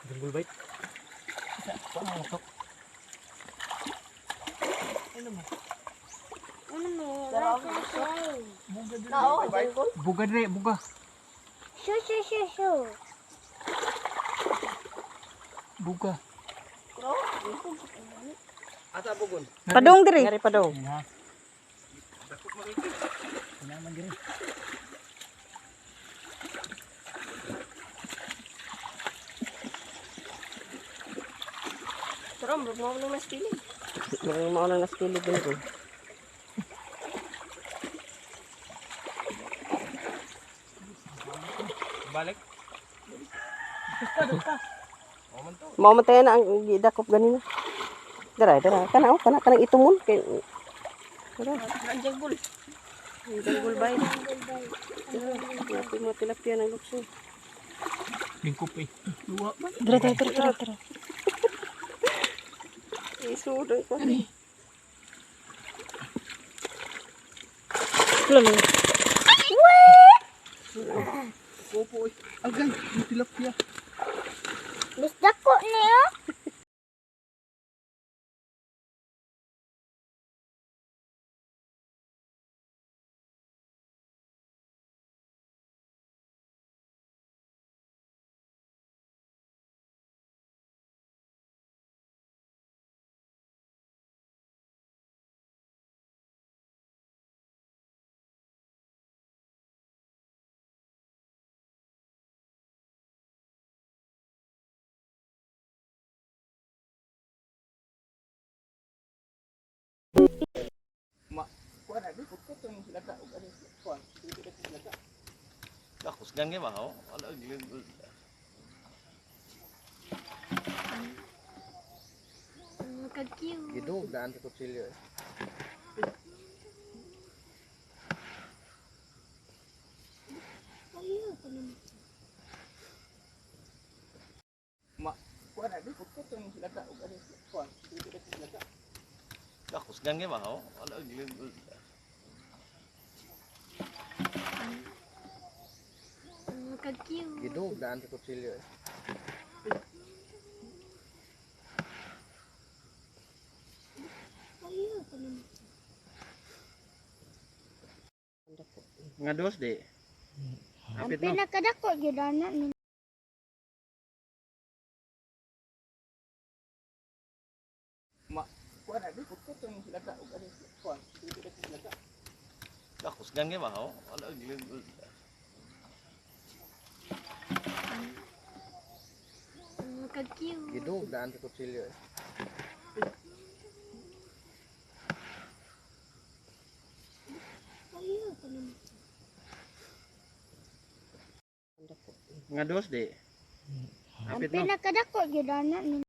Jungle bite. Paano to? Ano mo? Nao, jungle. Buga dire, buga. Shu shu shu shu. Buga. Asa bugon? Padong diri. Ngari padong. Yan ha. Naman dire. Pero murag mao nang naspili. Murag mao nang naspili din ko. Balik. Mao man tayo na ang gidakop ganina. Dara, dara. Kana oh, kana kanang itumon kay. Dara. Ang jungle. Ang jungle bay. Dara. Mga tilapia ng lukso. Lingkop eh. Luwa ba? Dara, dara, dara, dara, dara. Isuod ang kwan. Lalo. Opo oy. Agay, yung tilapia. Bisda ko niyo. Ma, kuan na putput ang laga og ano kuan. Laga. Kusgan kay ba ho? Wala gyud. Ka-cute. Gidog daan sa kutsilyo. Eh. Ma, kuan na putput ang laga og ano kuan. Laga. Kusgan kay ba ho? Wala gyud. Ka-cute. Gidog daan sa kutsilyo. Eh. Nga dos di. Ang Hapit no. pinakadako gyud ana ni. Ma, kuan na putput ang laga og ano kuan. Laga. Kusgan kay ba ho? Wala gyud. Ka-cute. Gidog daan sa kutsilyo. Eh. Nga dos di. Ang Hapit no. pinakadako gyud ana ni.